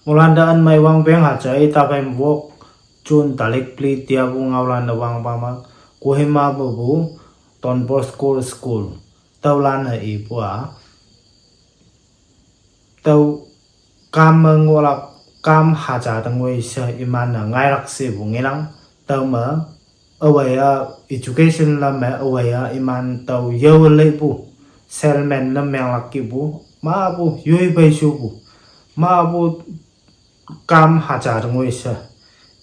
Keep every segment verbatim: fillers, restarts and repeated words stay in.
Mulan da an mai wang peng ha chai ta pem wok June talik pli tia bu ngau lan da wang pa ma Kohima bu bu Don Bosco School tau lan ha i bu a tau kam ma ngolak kam ha cha da ngoi sa iman na ngai rak si bu ngilang tau ma awai a education lam ma awai a iman tau yau le bu salesman lam meng lak ki bu ma bu yoi bai su bu ma bu kam ha cha da ngoi sa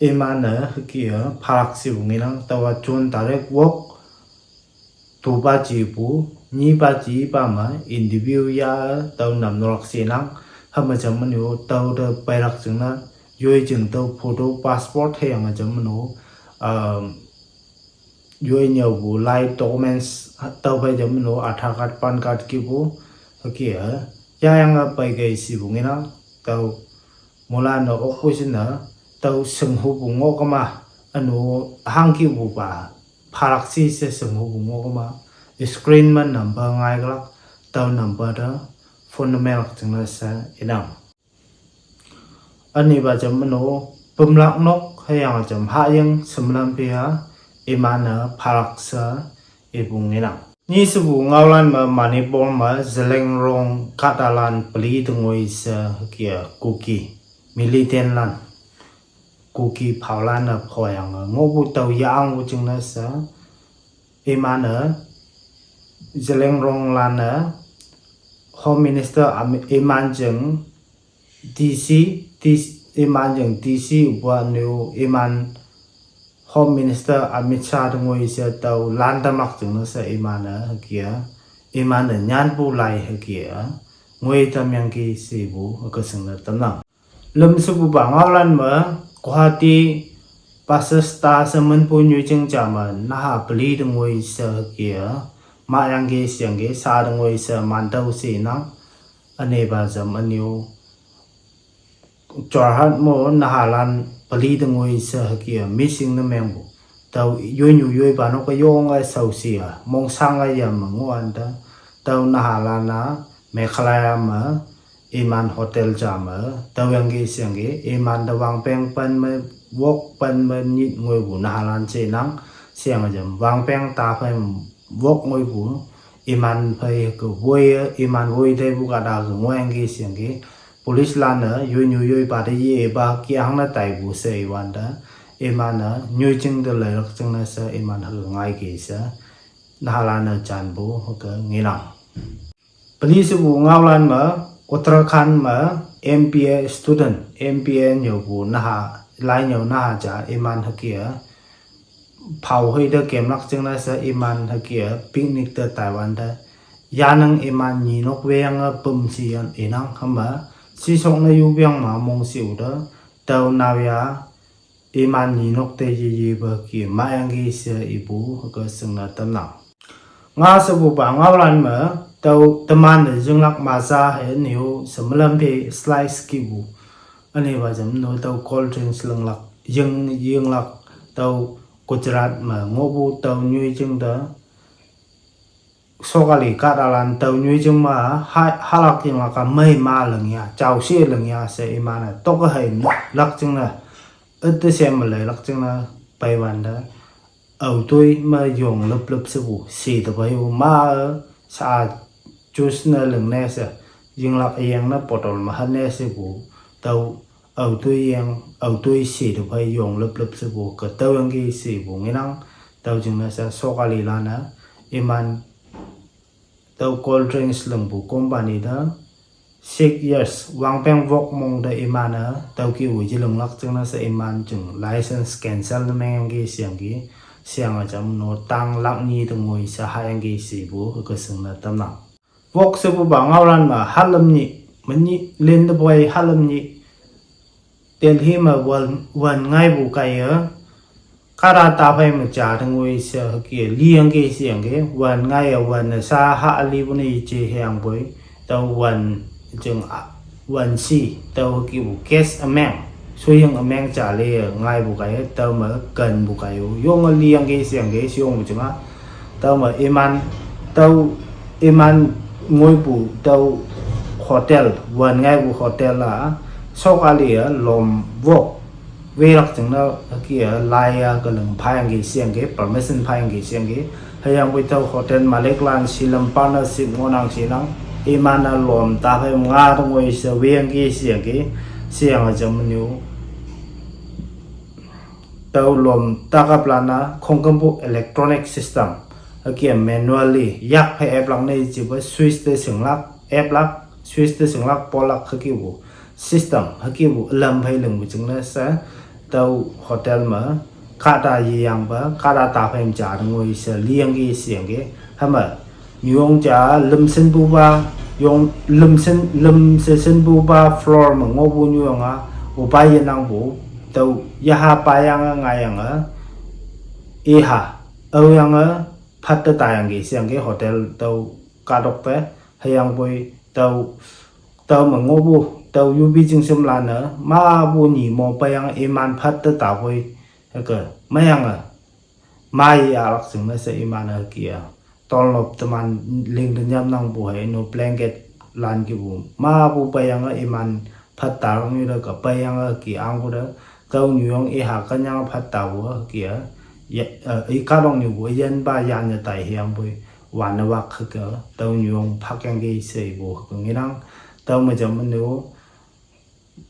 iman na ki a phalak si bu ngilang tau a June talik wok tu ba ji bu ni ba ji ba ma interview ya tau nam nolak si nang hama jam manu tau da pai rak jing na yoi jing tau photo passport he yang jam manu um, yoi nyau bu lai documents tau pai jam manu Aadhaar card, PAN card ki bu ki a ya yang a pai gai si bu ngilang tau Mulan na ok bu sin na tau seng hu bu ngok ma anu hang ki bu ba phalak si se seng hu bu ngok ma screen ma number ngai glak tau number da phone na melak jing na sa inang. Ani ba jam manu pemlak nok hayang jam ha yang semlam pia iman na phalak sa i bu ngilang. Ni sa bu ngau lan ma Manipur ma Zeliangrong kadalan pli da ngoi sa ki a Kuki militant lan Kuki phau lan na phoyang ngo bu tau yang bu jing na sa iman na Zeliangrong lan na Home Minister am- iman jing D C, D C iman jing D C bu a nu iman Home Minister Amit Shah da ngoi sa tau lan da mak jing na sa iman na ki a iman na nyan bu lai ki a ngoi tam yang ki si bu ka sing na tam nang. Lum sa bu ba ngau lan ma Guwahati bus stand sa man bu nyui jing ja ma na ha pli da ngoi sa ki a ma yang ki siang ki sa da ngoi sa man tau si nang. Ani ba jam aniu Jorhat mo na ha lan pli da ngoi sa ki a missing na meng bu tau yoi nyu yoi ba no ka yong a sau si a mong sang a yam ma ngo an da tau na ha lan na Meghalaya ma iman hotel ja ma tau yang ki siang ki iman da wang peng pan ma wok pan ma nit ngoi bu na ha lan che nang siang a jam wang peng ta phai wok ngoi bu iman phai ka woi iman woi dai bu ka da ka ngoi yang ki siang ki police lan na yoi nyu yoi ba da ye ba ki hang na tai bu se iwan da iman na nyui jing da lai lak jing na sa iman ha ka ngai ki sa na ha lan na jan bu ha ka ngilang. Pli sa bu ngau lan ma Uttarakhand ma M B A student M B A nyau bu na ha lai nyau na ha ja iman ha ki a phau hoi da kem lak jing na sa iman ha ki a picnic da Taiwan da ya nang iman ni nok we yang a pum si yan inang hama si sok na yu biang ma mong si u da tau nau ya iman ni nok te ye ye ba ki ma yang ki sa i bu ka sing na tam nang. Nga sa bu ba ngau lan ma tau teman da jing lak ma sa he niu sa ma lam phe slice ki bu. Ani ba jam no tau cold drinks leng lak ying ying lak tau Gujarat ma ngo bu tau nyui jing da sokali ka da lan tau nyui jing ma ha ha lak jing lak ka mai ma leng ya chau si leng ya sa iman na tok ka hai lak jing na Ate sem ma lai lak jing na pai wan da. Au tui ma yong lep lep se bu si ta bai u ma sa juice na leng ne se. Ying lak yeng na bottle ma ha ne se bu. Tau au tui yeng au tui si ta bai yong lep lep se bu ka tau yang ki si bu ngi nang. Tau jing na sa sokali la na iman tau cold drinks leng bu company da six years wang peng wok mong da iman a tau ki u ji leng lak jing na sa iman jing license cancel na meng yang ki siang ki siang a jam no tang lak ni da ngoi sa ha yang ki si bu ka sing na tam na. Wok se bu ba ngau lan ma ha lam ni ma ni len da boi ha lam ni Delhi ma wan wan ngai bu kai a Kara ta phai ma cha da ngoi sa ha ki li yang ki siang ki wan ngai a wan na sa ha a li bu ni che hiang boi tau wan jeng a wan si tau ha ki bu kes a meng su yang a meng cha li ngai bu kai tau ma kan bu kai u yong a li yang ki siang ki siong bu jeng a tau ma iman tau iman ngoi bu tau hotel wan ngai bu hotel la Sok ali a lom wok. Welak jingna hüke a lai a kalang phayangki sheyangki, permission phayangki sheyangki. Hüyangpoi tüo hotel malik lan shilam partnership ngohnang shinang. Iman a lom taphei nga tongoi she weyangki sheyangki. Sheyange jamnyu. Tüo lom takap lan a khongkümpu electronic system. Hüke a manually yak phei app lang ne jipa switch te shinglak, app lak, switch te shinglak polak hükepu system, hükepu ülam phei lingpu jingne she, tüo hotel me, kahta yeyangpa, kahta taphei me ja tengoi she, liyangki sheyangki, hüme, nyuyong ja, lümshinpupa, yong, lümshin, lümshe shinpupa floor me ngohpu nyuyong a, opa yenangpu, tüo, yaha payange ngaiyange, iha, aoyange, phatte tayangki sheyangki hotel tüo kahtok te, hüyangpoi, tüo, tüo me ngohpu, tüo yupi jingshim lan-e, mapu nyi mo peiyange iman phatte tapoi, hüke, meiyange, mai alak jingne she iman-e hüke a. Tonlop teman ling te nyamnangpu hei no blanket lan kipu. Mapu peiyange iman phat talak nyu te ke peiyange ke angpu te. Tüo nyuyong iha kenyang phat tapu hüke a. Ya, eh, i kahtoknyupu yenpa yan ye tai hüyangpoi. Wan ne wak hüke. Tüo nyuyong phakyangki sheipu hüke ngenang. Tüo me jamnyu.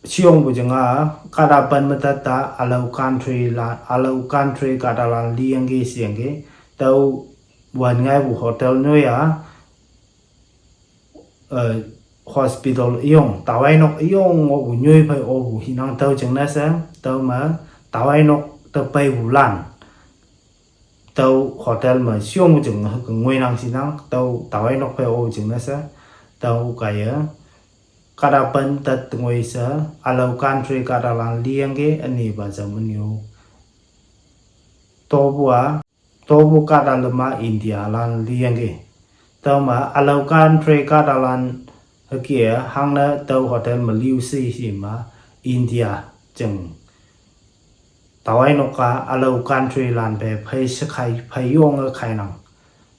Sheyongpu jinga, kahta pen me tatta, ülao country la, ülao country kahtalan liyangki sheyangki. Tüo wan ngaipu hotel nyoiya, eh, hospital üyong, tawai nok üyong ngohpu nyoi phei opu hinang tüo jingne she, tüo me, tawai nok te peipu lan. Tüo hotel me sheyong jing hüke ngoinang shinang, tüo tawai nok phei o jingne she, tüo kaiye, kahta pen tat tengoi she, ülao country kahtalan liyangki, ünipa jamnyu. Topu a, topu kahta lüm a India lan liyangki. Tüome ülao country kahtalan hüke hangne tüo hotel me liu she shima India jing. Tawai nok a ülao country lan pe phei shekhai phei yonge khainang.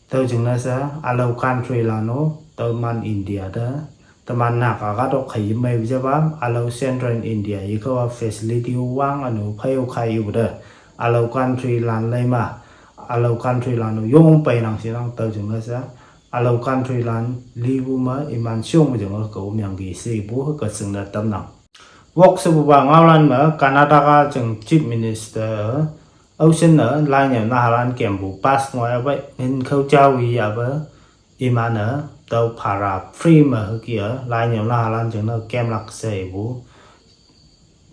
Tüo jingne she ülao country lan-o, teman India te, teman Naga kahtok khei yemeipu japa, ülao Central India yekao a facility wang ünu phei-o khai ipu te, ülao country lan leima, ülao country lan-o yong peinang shinang tüo jingne she, ülao country lan lipu me iman sheyongpu jinge ke omyangki shepu ke shingne tamnang. Wok shepupa ngaolan me Karnataka jing Chief Minister, aoshinne, lainyüo nahalan kempu pass ngoi ape, ngin khao jao yi ape, iman-e, tüo para free me hüke a, lainyüo nahalan jingne kemlak sheipu.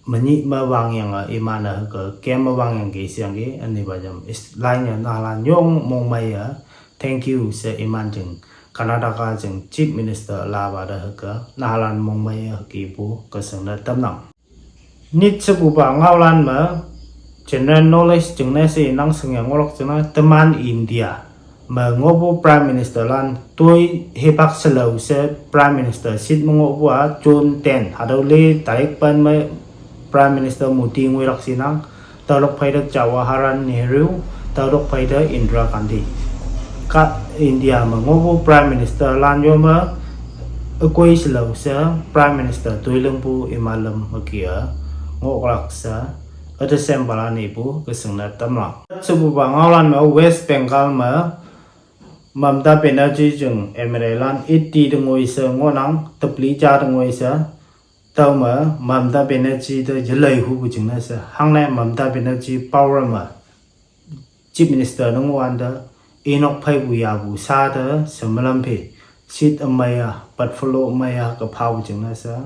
Menyih me wangyange iman-e hüke, kem me wangyangki sheyangki, ünipa jam, is, lainyüo nahalan yong mongmeiye, thank you she iman jing, Karnataka jing Chief Minister lapa te hüke, nahalan mongmeiye hükepu, ke shingne tamnang. Nyit shepupa ngaolan me, general knowledge jingne she nang shingyang ngohlak jingne teman India me ngohpu Prime Minister lan toi hipak shelao she Prime Minister seat me ngohpu a June ten, hatüo le tarik pen me Prime Minister Modi ngoilak shinang, tüolak phei te Jawaharlal Nehru, tüolak phei te Indira Gandhi. Ka India me ngohpu Prime Minister lan yo me, ükoi shelao she Prime Minister toi lingpu iman lüm hüke a, ngohlak she, üte sempalan ipu ke shingne tamnang. Shepupa ngaolan me West Bengal me, Mamata Banerjee jing M L A lan eighty tengoi she ngohnang, tepli ja tengoi she, tüome Mamata Banerjee te yelei hupu jingne she, hangne Mamata Banerjee power me, Chief Minister ne ngohwante, inok pheipu yapu sa te, shemelam phe, seat ümei a, portfolio ümei a, ke phapu jingne she,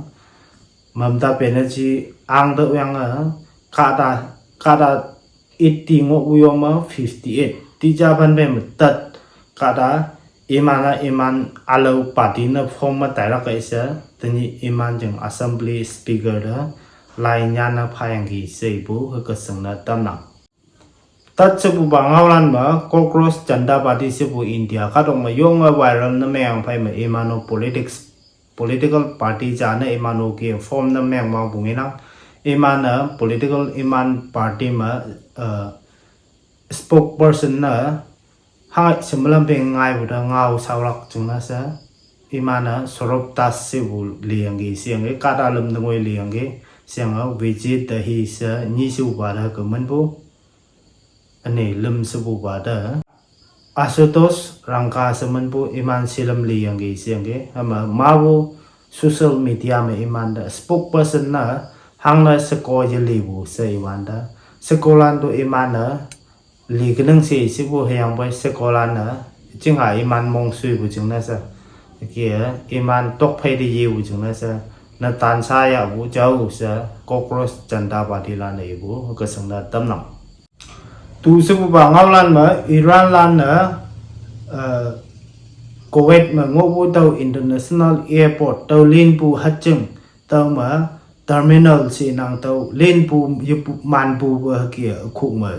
Mamata Banerjee ang te yange, kahta, kahta eighty ngohpu yong me fifty-eight. Tija pan pe me tat kahta iman-e iman ülao party ne form me tailak kei she, tenyih iman jing Assembly Speaker te, lai nyanne phayangki sheipu hüke shingne tamnang. Tat shepupa ngaolan me, Cockroach Janta Party shepu India kahtok me yonge viral ne meng phei me iman-o politics, political party ja ne iman-o ke form ne meng wangpu ngenang, iman-e political iman party me, eh, spokesperson ne, ha shemelam phe ngaipu te ngao shaolak jingne she, iman-e Soroptas shepu liyangki sheyangki, kahta lüm te ngoi liyangki, sheyange Vijay Dahi she nyi shepupa te hüke minpu, üne lüm shepupa te Ashutosh Rangka she minpu iman shilüm liyangki sheyangki, hüme mapu social media me imante spokesperson ne hangne sheko yelipu she iwante, shekolan to iman-e li kenang she shepu hüyangpoi shekolan-e, chingha iman mong shuipu jingne she, ke iman tokphei te yepu jingne she, netan sha yahpu jao she Congress Janata Party lan-e ipu hüke shingne tamnang. Tu shepupa ngaolan me Iranlan-e, eh, Kuwait me ngohpu tüo international airport tüo linpu hajing, tüo me terminal shinang tüo linpu yepu manpu pe hüke ükhok me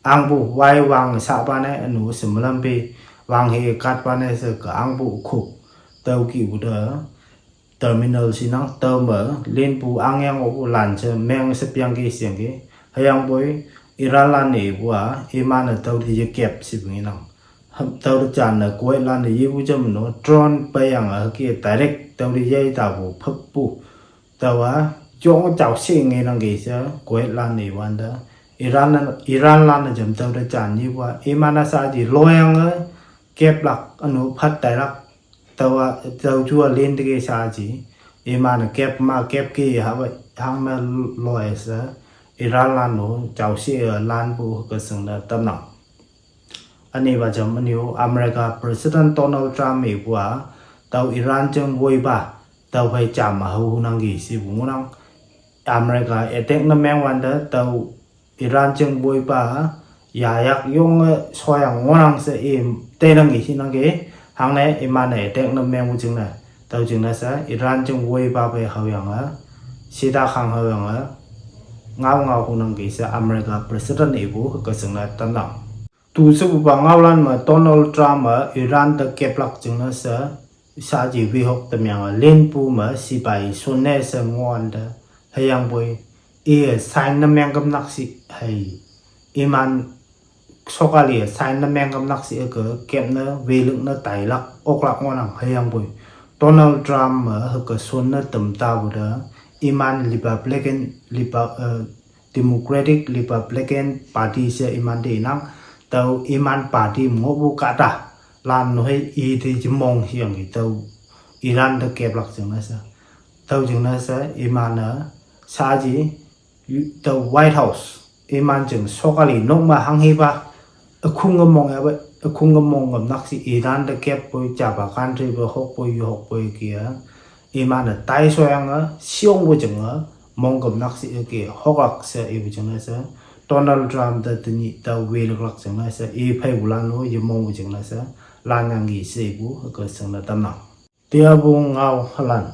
angpu wai wang shapa ne ünu she melampe wang he katpa ne she ke angpu ükhok, tüo kihpu te terminal shinang tüome linpu angyang opu lan she meng shepyangki sheyangki. Hüyangpoi Iranlan-e ipu-a iman-e tüote yekep shepu ngenang. Tüote janne Kuwaitlan-e yepu jam no drone peiyange hüke direct tüote yei tapu phüppu, taowa yong jao she ngenangki she Kuwaitlan-e iwante, Iran, Iranlan-e jam tüote jan yepu-a iman-e shaaji loyange keplak ünu phat tailak. Taowa tüo ju-a linte ke shaaji iman-e kep ma kepki hawe hangne loi she Iranlan-o jao she-e lanpu hüke shingne tamnang. Ünepa jam ünyu America President Donald Trump ipu-a tüo Iran jing woipa tüophei jam-e hao hunangki shepu ngohnang. America attack ne mengwante tüo Iran jing woipa yayak yonge shoyang ngohnang she i teinangki shinangki, hangne iman-e attack ne mengpu jingne, tüo jingne she Iran jing woipa phei haoyange shita khang haoyange ngao ngao hunangki she America President ipu hüke shingne tamnang. Tu shepupa ngaolan me Donald Trump-e Iran te keplak jingne she shaaji wehok temyange linpu me sipai shonne she ngohwante, hüyangpoi iye sign ne mengkümnak shi hei, iman sokali-e sign ne mengkümnak shi hüke kepne welük ne tailak oklak ngohnang. Hüyangpoi Donald Trump-e hüke shonne tam tapu te iman Republican, Repu-, eh, Democratic Republican Party she imante inang, tüo iman party me ngohpu kahtalan-o hei ite yemong sheyangki tüo Iran te keplak jingne she. Tüo jingne she iman-e shaaji tüo White House iman jing sokali nok me hanghepa ükhung ke mong yape, ükhung ke mong kümnak shi Iran te keppoi japa country pe hokpoi yehokpoi ke-a iman-e tai shoyange shiyongpu jinge mong kümnak shi hüke hoklak she ipu jingne she Donald Trump te tenyih tao welüklak jingne she i pheipulan-o yemongpu jingne she lanyangki she ipu hüke shingne tamnang. Tiapu ngao halan